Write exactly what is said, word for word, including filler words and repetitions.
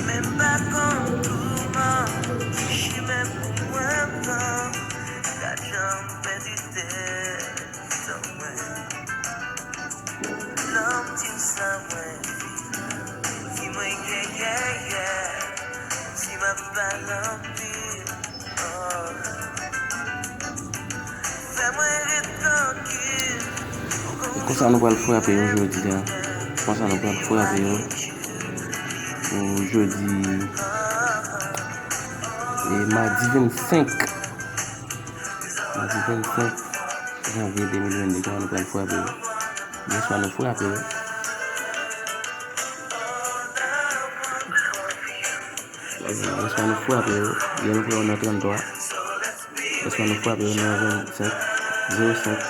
Men pa konn kouman chimen pou mwen pran. Gad jan m pèdi tèt mwen. Lè m di w sa mwen fini, di mwen yeah, yeah, yeah. Si m ap pale anpil, oh. Fè mwen ret trankil. E konsa nou pral frape yo jodi a. Konsa nou pral frape yo pou jodi, e, madi vennsenk. Madi vennsenk janvye de mil vennde. Konsa nou pral frape yo. Bonswa, nou frape yo. Bonswa, nou frape yo. Byen, nou frape yo nan tranntwa. Bonswa, nou frape yo nan vennsenk, zewo senk.